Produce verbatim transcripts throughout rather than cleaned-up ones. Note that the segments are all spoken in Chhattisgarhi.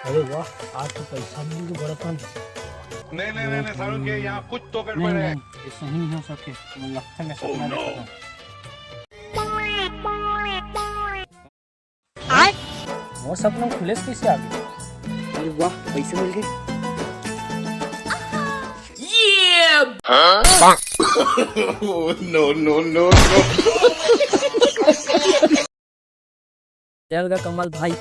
अरे वाह, आज तो पैसा मिल गया बड़ा कन। नहीं, नहीं, नहीं, नहीं, सारुण के यहाँ कुछ तो गड़बड़ नहीं, है। नहीं, ये सही नहीं हो सके। मुझे लगता है मैं सपना देख रहा हूँ। मोर सपना खुलेस कैसे आ गए? अरे वाह, पैसे मिल गए। No, no, no, no। चल गा कमल भाई,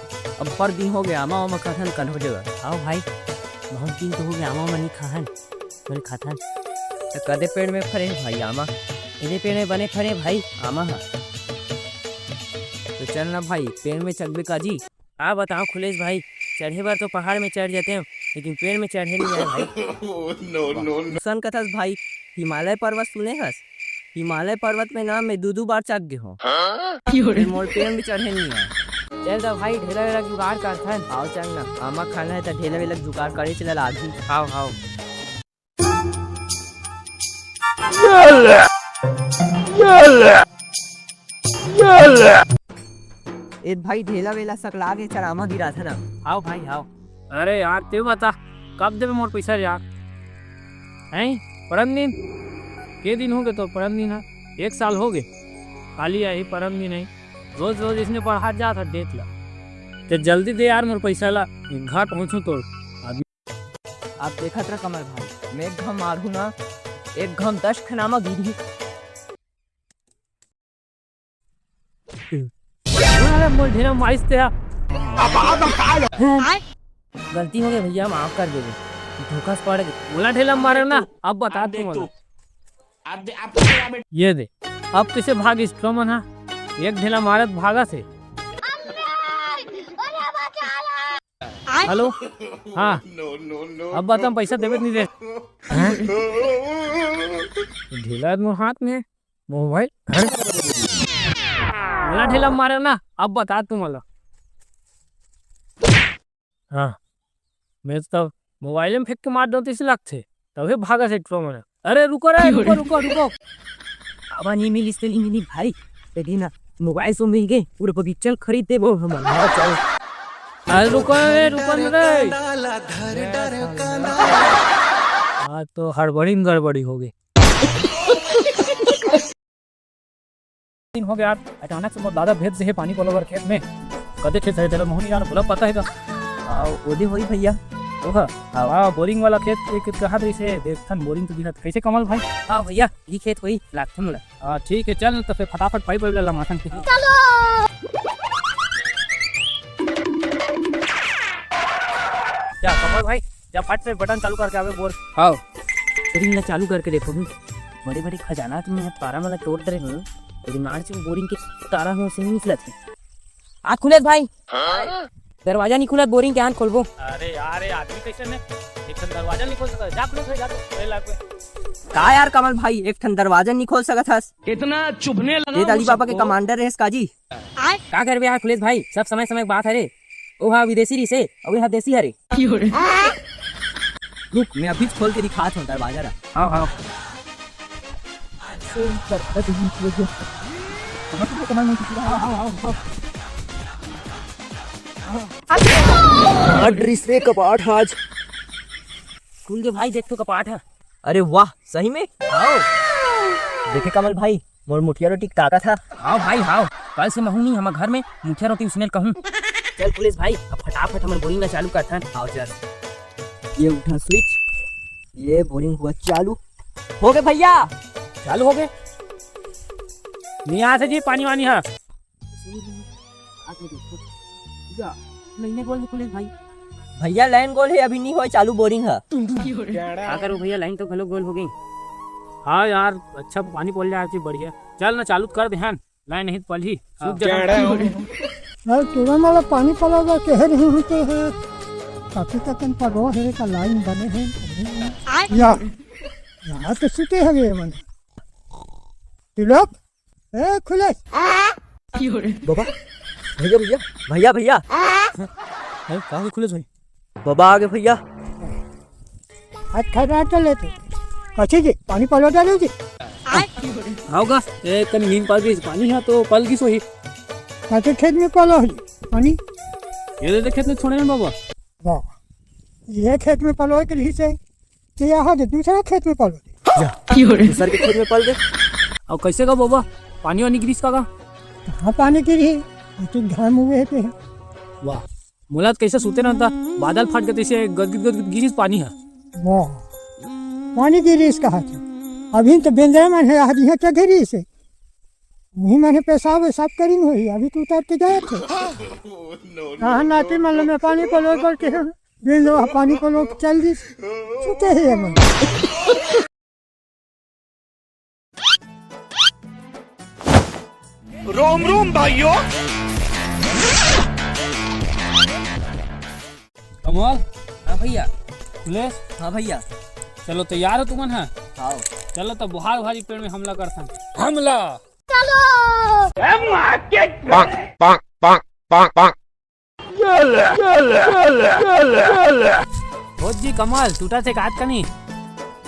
अब्बड़ दिन हो गए, आमा वामा खाथन कन्हो जगह। आओ भाई, बहुत दिन तो हो गए, आमा वामा नहीं खाहन, चल खाथन। त कदे पेड़ में फरे हे भाई आमा? एदे पेड़ में बने फरे भाई आमा हा। तो चल ना भाई, पेड़ में चढ़बे काजी। आ बताओ खुलेश भाई, चढ़े बर तो पहाड़ में चढ़ जाते हो, लेकिन पेड़ में चढ़े नहीं आए भाई। No, no, no। सुन कथस भाई, हिमालय पर्वत सुने हस? हिमालय पर्वत में ना मैं दू दू बार चढ़ गए हूँ। हाँ? फिर मोर पेड़ में चढ़े नहीं आए। चल तो भाई, ढेला वेला जुगाड़ करथन। आओ चल ना, आमा खाना है तो ढेला वेला जुगाड़ करे चला लागी। हाव हाव। ए भाई, ढेला वेला सकला के चरामा गिराथन ना। हाव भाई, हाव। अरे यार, तें बता, कब देबे मोर पैसा यार? हैं? परम दिन? के दिन हो गए तो परम दिन है? एक साल हो गए। खाली यही परम दिन है। रोज रोज इसने पढ़ा जात है डेट ला। ते जल्दी दे यार मोर पैसा ला, घर पहुंचू तोर। अब देखत रह कमल भाई, मैं एक घम मारहूं ना, एक घम दस खना म गिरही। अरे मोर ढेला मारिस ते हा। गलती हो गई भैया, माफ कर देबे। धोखा से पड़ गए। मोला ढेला मारे ना, अब बता तू मोला। ये दे, अब कैसे भागिस तो मन हा? एक ढेला मारत भागत हे। हेलो, हाँ। अब बता, पैसा देबे नहीं दे। हैं? ढेला मोर हाथ में, मोबाइल। हैं? मोला ढेला मारे ना, अब बता तू मोला। हाँ, मैं तो मोबाइल में फेंक के मार दो, तइसे लगथे, तभे भागत हे टुरा मन। अरे रुको रे, रुको, रुको, रुको। अब नहीं मिलिस ते नहीं मिली भाई, ते दिन मोबाइल सो मिल गए, पूरा बगीचा ल खरीद देबो हमन। हाँ, चल। अरे रुको रे, रुको न रे। आज तो हड़बड़ी में गड़बड़ी हो गई। दिन हो गया यार, अचानक से मोर दादा भेज दे हे पानी पलोए बर खेत में। कदे खेत हे तेला मोहन यार, बोला पता हे का? आ, ओदे होई भैया। ओहा, आ, आ, बोरिंग वाला खेत, एक, एक कहात रहिसे, देखथन बोरिंग तो दिखत। कैसे कमल भाई? हाँ भैया, ये खेत होई, लागथे मोला। हाँ, ठीक है, चल तो फिर फटाफट पाइप वाइप ला माथन के। चलो। जा कमल भाई, जा फट से बटन चालू करके आवे बोर। हाँ। बोरिंग ला चालू करके देखो, बड़े बड़े खजाना तुमने पारा मला तोड़ दे रहे हो। तेरी मार से बोरिंग के तारा हो से नहीं निकलत है। आ खुलत भाई। हाँ? दरवाजा नहीं खुलत, बोरिंग के आन खोलबो। अरे यार, ये आदमी कैसे ने एक ठन दरवाजा नहीं खोल सकता? जा खुलत भाई, जा तो, ए लाग पे। का यार कमल भाई, एक ठन दरवाजा नहीं खोल सकत हस? इतना चुभने लगा ये वो दाली पापा के सबको। कमांडर रहेस काजी। का करबे यार खुलेश भाई, सब समय समय के बात है रे। ओ हा विदेशी रिसे, अउ ये हा देसी हरे। रुक, मैं अभी खोल के दिखात हूँ दरवाजा ला। हाँ, हाँ। हाँ, ड्रिस रे कपाट आज। खुल के भाई, देख तो कपाट है। अरे वाह, सही में? आओ। देखे कमल भाई, मोर मुठिया रोटी के ताकत हा। हाव भाई, हाव। कल से महूं नहीं, हमर घर में मुठिया रोटी उसने ल कहूं। चल पुलिस भाई, अब फटाफट हमर बोरिंग ला चालू करथन। आओ चल। ये उठा स्विच, ये बोरिंग हुआ चालू। हो गए भैया। चालू हो गए। नहीं आ से जी पानी वानी हा। आके देखो। या, लाइन गोल हे पुलिस भाई। भैया, लाइन गोल हे, अभी नहीं होय चालू बोरिंग ह। का करो भैया, लाइन तो घलो गोल हो गई। हाँ यार, अच्छा पानी पल जाए तो बढ़िया। चल ना, चालू कर दे हन, लाइन नहीं तो पलही, सूख जाए। यार, तुरंत वाला पानी पला के कह रही हूँ तो है। काफी तक पगो है का लाइन बने हैं। या, यहाँ तो सुते हवे मन। तिलक, ए, खुले। बाबा, भैया, भैया, भैया, भैया। हैं, का हो खुले भाई? बाबा आ गए भैया। आज खा रहा चले थे। कच्ची जी, पानी पलो डालो जी। आओगा, ए, कन नींद पा गई, पानी है तो पल गई सोही। कच्चे खेत में पलो है पानी। ये दे खेत में छोड़े हैं बाबा। वाह, ये खेत में पलोय के रहिस हे, ते यहाँ दे दूसरा खेत में पलो दे। दूसर के खेत में पल दे। अउ कैसे का बाबा, पानी वानी गिरिस का का? कहाँ पानी गिरी? अतिक घाम हुए हे ते। वाह, मोला तो कैसे सुते रहता, बादल फट के तैसे गदगद गदगद गिरिस पानी है। वाह, पानी गिरिस कहा थे। अभी तो बेंदरा मन हे, आज यहाँ क्या गिरिस हे? वही मन हे पेशाब वेशाब करिन होही, अभी तो उतर के जाए थे। कहाँ नाती मन में पानी पलोय करके बेंदरा पानी पलोय के चल दिस। सुते हे ये मन। रोम रोम भाइयों। कमल। हाँ भैया। कुलेश। हाँ भैया। चलो, तैयार हो तुमन? हाँ। हाँ। चलो, तो बोहार भारी पेड़ में हमला करथन। हमला। चलो। Bonk, bonk, bonk, bonk, bonk. भोज जी कमल, टूटा से एकाध कनी,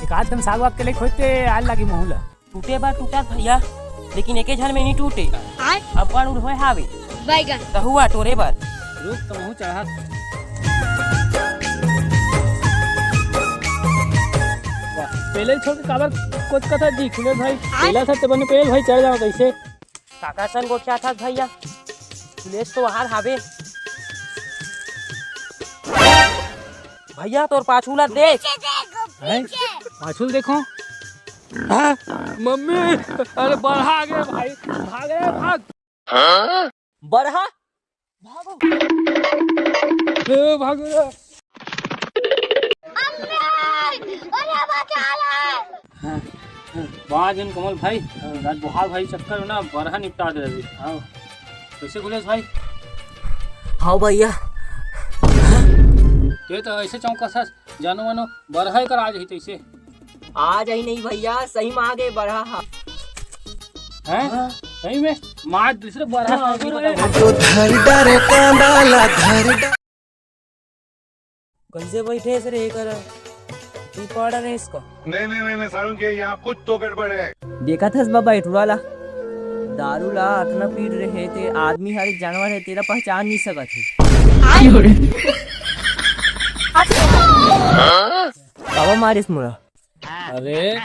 एकाध कन साग वाग के लेके होते आल लागी महू ला। टूटे बर टूटत भैया, लेकिन एके झन में नहीं टूटे। आय? अब्बड़ उड़होय हावे। बैगन। तहुआ टोरे बर। रुक तो महू चढ़त। वाह, पेले छोड़ के काबर कोचकत हस जी, कुलेश भाई? आय? पेला था ते बने पेल भाई चढ़ जाओ कैसे? काकर सन गोठियाथस भैया? कुलेश तो बाहर हावे। भैया, तोर पाछू ला देख। हैं? पाछू ल देखो। हाँ? मम्मी, अरे बरहा आ गे भाई, भाग रे, भाग। बरहा? भागो। ए, भागो रे। वाह जन कमल भाई, रात बोहार भारी चक्कर में ना बरहा निपटा दे रही। हाँ। कैसे कुलेश भाई? हाँ भैया। ते तो ऐसे चौंकस हस, जानो मानो बरहा कर आज ही तैसे। आज ही नहीं भैया, सही में आ गे बरहा हा। हैं? हाँ। सही में? मार दूसरे बरहा आ गे। जो धर डारे कांदा ला धर डा- कैसे बैठे हस रे, एकर की पाउडर है इसका? नहीं, नहीं, नहीं, नहीं, सारुण के यहाँ कुछ तो गड़बड़ है। देखत हस बाबा ए टूरा ला, दारू ला अतना पी रहे ते आदमी हर एक जानवर है, तेला पहचान नहीं सकत है। बाबा मारिस मोला। अरे,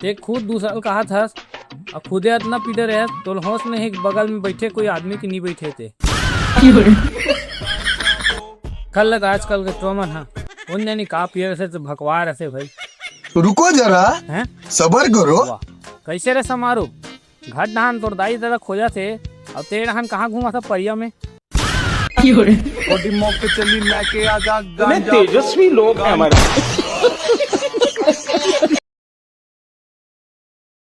ते खुद दू साल कहत हस, अउ खुदे अतना पीटे रहे, तोल होश नहीं है कि बगल में बैठे कोई आदमी की नहीं बैठे ते। कल लग आजकल के टोमन हा, उन जानी का पियर से तो भकवा रहे भाई। रुको जरा, हैं? सबर करो। वाह, कैसे रे समारू? घर डहान तोर दाई ददा खोजथे, अउ ते डहान कहाँ घूमथस परिया में? बॉडी मौके चली लेके आजा मैं गांजा। तेजस्वी लोग हैं हमारे।